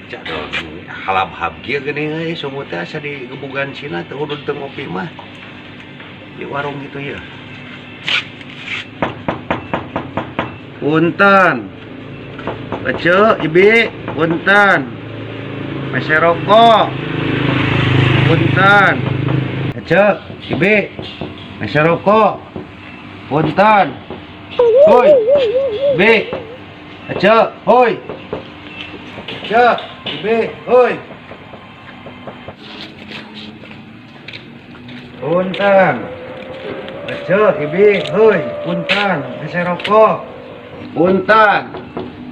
Cak halab-hab kieu geuning euy, sumut teh asa digebugan Cina teu udud teu ngopi mah. Di warung gitu ya. Punten. Ece, Ibi, punten. Meser rokok. Punten. Ece, Ibi, meser rokok. Punten. Hoi. Bi. Ece, hoi. Ece, Ibi, hoi. Punten. Ece, Ibi, hoi. Punten, meser rokok. Punten.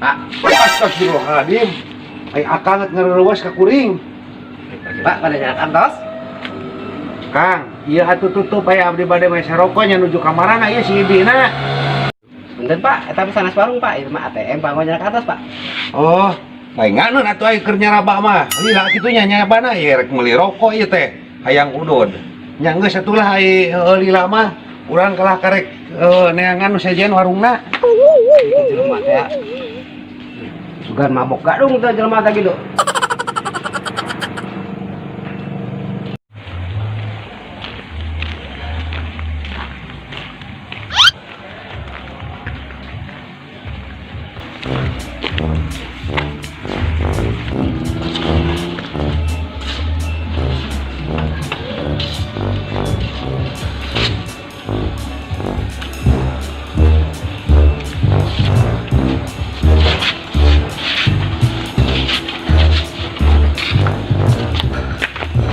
Ah, astagfirullahaladzim. Ai akang ngareuwas ka kuring. Pak, pada jalan kantos? Kang, ieu atuh tutup aya abdi bade meser rokok nya nuju ka marana ieu si Ibi na. Punten Pak, eta mah sanes warung Pak, ieu mah ATM Pak, mau jalan kantos Pak. Oh, palinganeun atuh aya keur nyaraba mah. Lila kitu nya nyarabana ieu rek meuli rokok ieu teh. Hayang udud. Nya geus atulah ai heueuh lila mah. Urang kalah karek neangan nu sejen warungna. Itu jelema teh. Sugan mabok gadung teh jelema teh gitu.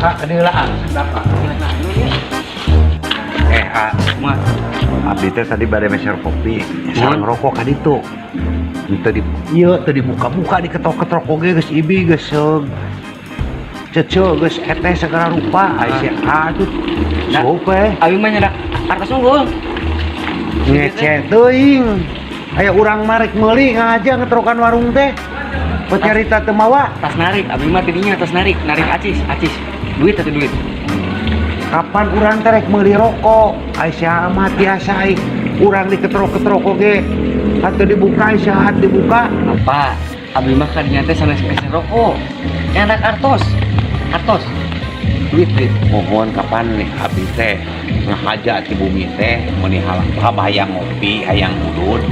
Ah, kadieu lah. Berapa? Eh, ah, Mah, abdi teh tadi bade meser kopi, sareng rokok ka ditu. Teu di ieu teu dibuka-buka, diketok-ketok oge geus ibi geus cece geus eteh segala rupa ai si A tuh Nah. sope abi mah nyedak artos unggul. Ngece teuing aya urang marek meuli ngaja ngetrokan warung teh pecarita teu mawa. Tas narik, abi mah tidinya tas narik, narik acis, acis. Duit atau duit. Kapan urang teh rek meuli rokok ai si A mah tiasa ai urang diketrok-ketrok oge atuh dibuka ai si A dibuka. Apa? Abi mah kadinya teh sanes meser rokok. Nyedak artos. Artos. Duit, duit. Mohon kapan nih abdi teh ngahaja ti bumi teh meuni halap hayang ngopi hayang udud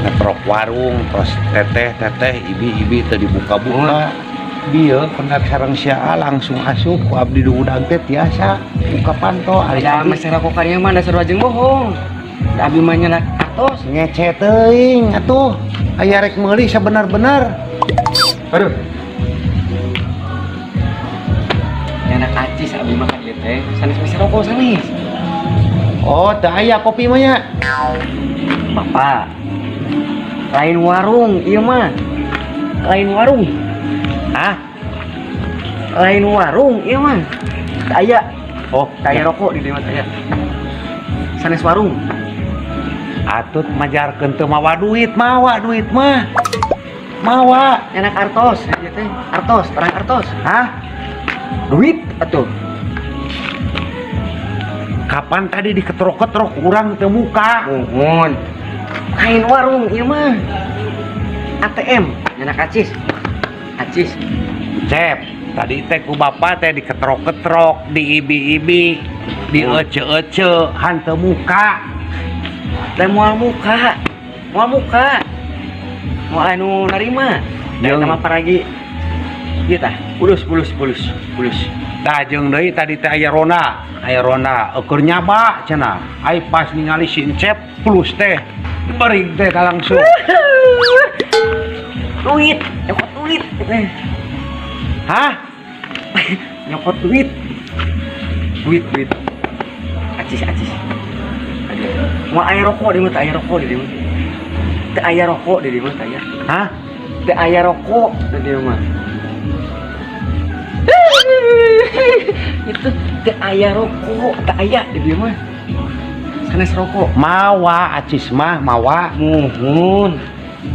ngetrok warung terus teteh teteh ibi ibi teu dibuka-buka bieu pendak sareng sia langsung asup ku abdi diudag teh tiasa buka panto ari Da abdi meser rokok kadinya mah dasar wajeng bohong. Da abi mah nyedak artos. Ngece teuing atuh aya rek meuli sabenar-benar. Aduh. Nyedak acis abi mah kadieu teh sanes meser rokok sanes. Oh, teu aya kopi mah nya. Bapak. Lain warung ieu mah. Lain warung. Hah? Lain warung ieu mah. Teu aya, Oh, teu aya rokok di dieu mah teu aya. Sanes warung. Atut majarkeun teu mawa duit, mawa duit mah. Mawa. Nyedak artos ieu teh. Artos, terang artos. Hah? Duit atuh. Kapan tadi diketrok-ketrok urang teu muka? Mohon. Lain warung ieu mah. ATM, nyedak acis. Acis. Cep, tadi teh ku bapak teh diketrok-ketrok, diibi-ibi, diece-ece, hanteu muka. Teh moal muka. Moal muka. Moal anu narima. Da Jeung eta mah paragi. Ieu tah, bulus bulus bulus bulus. Dah jeung deui tadi teh aya ronda, eueur nyaba cenah. Ai pas ningali si Encep plus teh, berig teh langsung. Duit, nyokot duit. Hah? Nyokot duit. Duit, duit. Acis, acis. Mau aya rokok di mah, teu aya rokok di dieu mah. Teu aya rokok di dieu mah, teu aya. Hah? Teu aya rokok di dieu mah. Itu teu aya rokok, teu aya di dieu mah. Sanes rokok. Mawa acis mah, mawa. Muhun.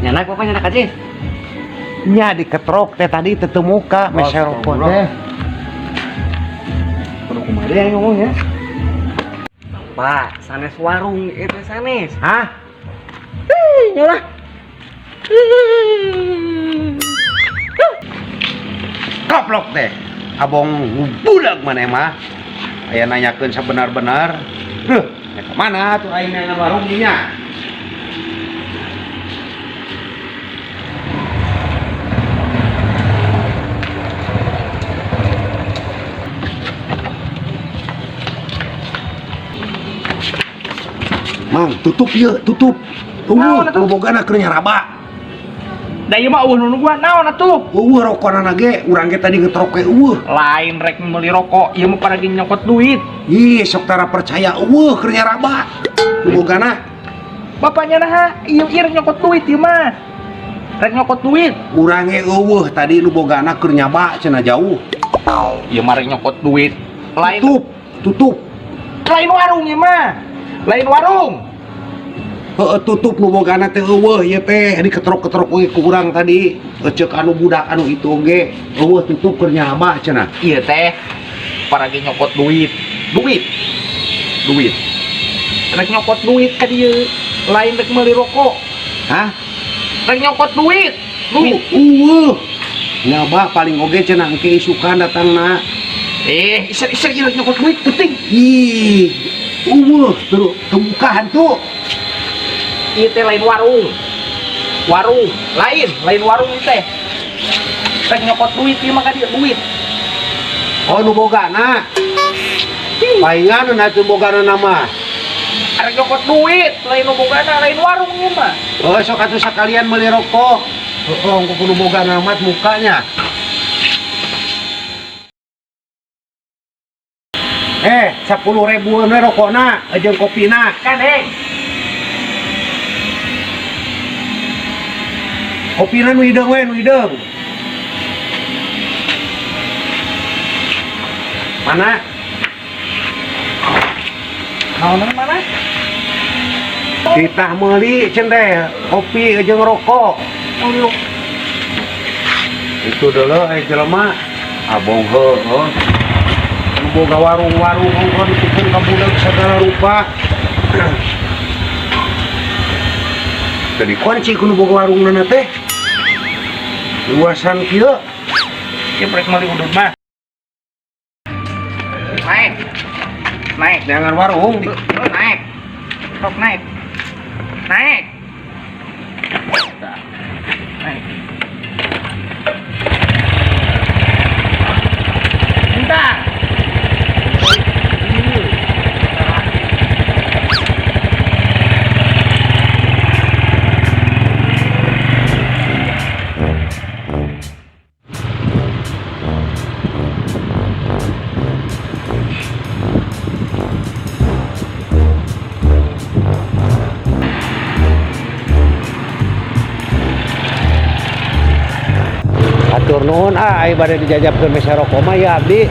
Nyanak bapak nyanak acis. Nya diketrok teh tadi teu teu muka meser rokok teh. Kudu kumaha deui ngomong ya. Pak, sanes warung itu sanes. Hah? Nyalah. Kaplok teh. Abong budak maneh mah. Aya nanyakeun sabenar-benar. Heuh, ya kemana tuh aing neangan warung nya? Mang, tutup ya, tutup. Tunggu, Naon atuh? bogana keur nyaraba. Da ieu mah eueuh nu nungguan naon atuh? Eueuh rokona ge, urang ge tadi ngetrok ge eueuh. Lain rek meuli rokok, ieu mah paragi nyokot duit. Ih, sok tara percaya eueuh keur nyaraba. Nu bogana Bapaknya naha, ieu ieu rek nyokot duit ieu mah. Rek nyokot duit. urang ge eueuh tadi nu bogana keur nyaba cenah jauh. Ieu mah rek nyokot duit. Lain Tutup, tutup. lain warung ieu mah. Lain warung. Heeh, tutup nu bogana teh eueuh ieu teh diketrok-ketrok we ku urang tadi. Ceuk anu budak anu itu ge eueuh tutup keur nyaba cenah. Ieu teh paragi nyokot duit. Duit. Duit. Rek nyokot duit ka dieu. Lain rek meuli rokok. Hah? Rek nyokot duit. Duit. Eueuh. Nyaba paling oge cenah engke isukan datangna. Eh, iser-iser ieu rek nyokot duit penting. Ih, eueuh terus kebuka hantu. Ieu teh lain warung. Warung, lain, lain warung ieu teh. Rek nyokot duit ieu mah ka dieu duit. Oh nu bogana. Palingan nu teu bogana nama. Rek nyokot duit, lain nu bogana, lain warung ieu mah. Oh sok atuh sakalian meuli rokok. Oh, kudu bogana mah mukanya. Eh, 10 ribuan we rokokna, jeung kopina. Kan eh, Kopina nu hideung we, nu hideung. Mana? Naon mana? Titah meuli cenah teh kopi jeung rokok. Meuli rokok. Itu dulu jelema abong heueuh. Nu boga warung-warung ongkoh dipikeun ka budak segala rupa. Teu dikunci ku nu boga warungna teh. Luasan kieu. Ieu rek meuli udud mah. Naik. Naik. Neangan warung di Naik. Sok naik. Naik. Naik. Minta. Atur nuhun ah, ai bade dijajabkeun meser rokok mah ya abdi.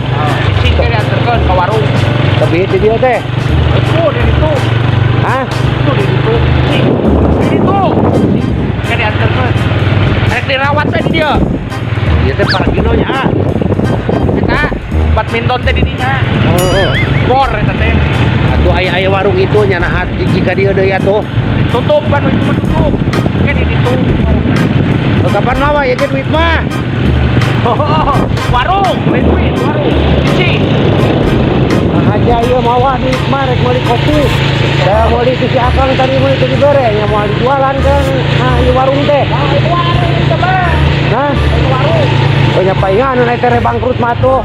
Cicing teh dianterkeun ka warung. Tebih di dieu teh. Itu di ditu. Hah? Itu di ditu. Cicing. Di ditu. Teh dianterkeun. Rek dirawat teh di dieu. Ieu teh paragino nya ah. Eta badminton teh di dinya. Oh. Bor eta teh. Atuh aya-aya warung itu nya nah jika dieu deui atuh. Tutup kan itu mah tutup. Ke di ditu. Oh, kapan mawa ya ge duit mah? Oh, warung, lain duit, warung. Cicing. Nah, aja ieu mawa duit mah rek meuli kopi. Saya meuli ti si Akang tadi meuli ti dibere nya moal dijualan kan. Nah, ieu warung teh. Nah, itu warung itu mah. Nah, Itu warung. oh nya paingan nu teh bangkrut mah tuh.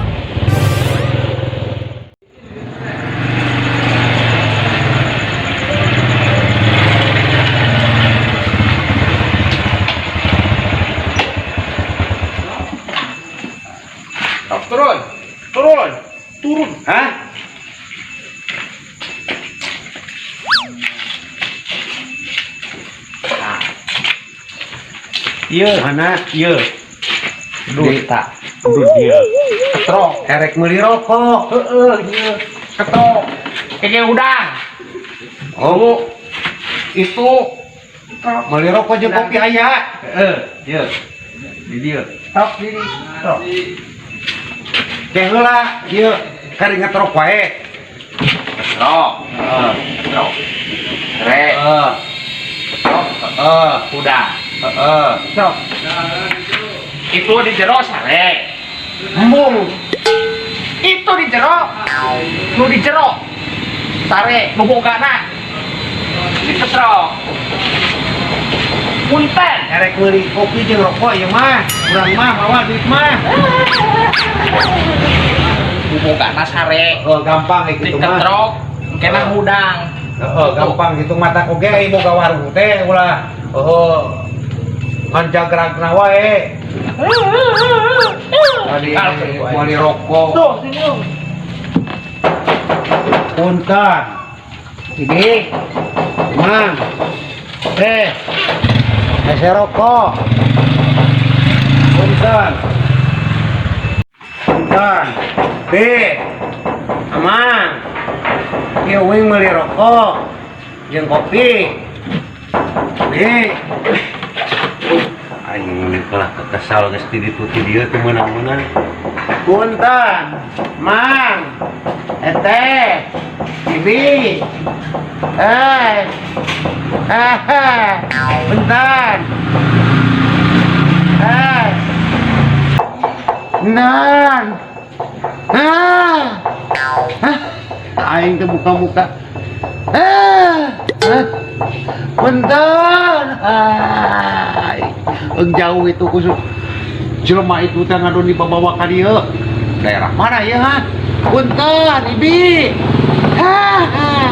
Turun. Turun. Turun. Hah? Iya. Mana? Iya. Duit. tak. Duit dia. Ketrok. Erek meuli rokok. Heeh, iya. Ketrok. Kayak udang. Oh, Itu. meuli rokok jeung kopi aya. Heeh, iya. Di dia. Tok di Tok. Teh heula ieu kari ngetrok wae. Ketrok. Heeh. Ketrok. Re. Heeh. Ketrok. Heeh. Udang. Heeh. Ketrok. Itu di jero sare. Embung. Itu di jero. Nu di jero. Sare nu bogana. Diketrok. Punten. Erek meuli kopi jeung rokok ieu mah. Urang mah mawa duit mah. Nu bogana sare. Oh, gampang kayak gitu mah. Diketrok, kena hudang. Heeh, gampang gitu mata oge ai boga warung teh ulah heeh ngan jagragna wae. Tadi meuli rokok. Tuh, sini. Punten. Ini Mang. Eh. Hese rokok. Punten. Punten. Bi. Amang. Ieu uing meuli rokok jeung kopi. Bi. Aing kalah kesal geus di ditu ti dieu teu meunang-meunang. Punten. Mang. Eteh. Bibi. Eh. Eh. Punten. Eh. Nan. Ah. Ah. Aing teh buka-buka. Ah. Ah. Punten. Ah. Eng jauh itu khusus. Jelema itu teh ngadon dibawa ka dieu. Daerah mana ya, ha? Punten, Ibi. Ah. Ah.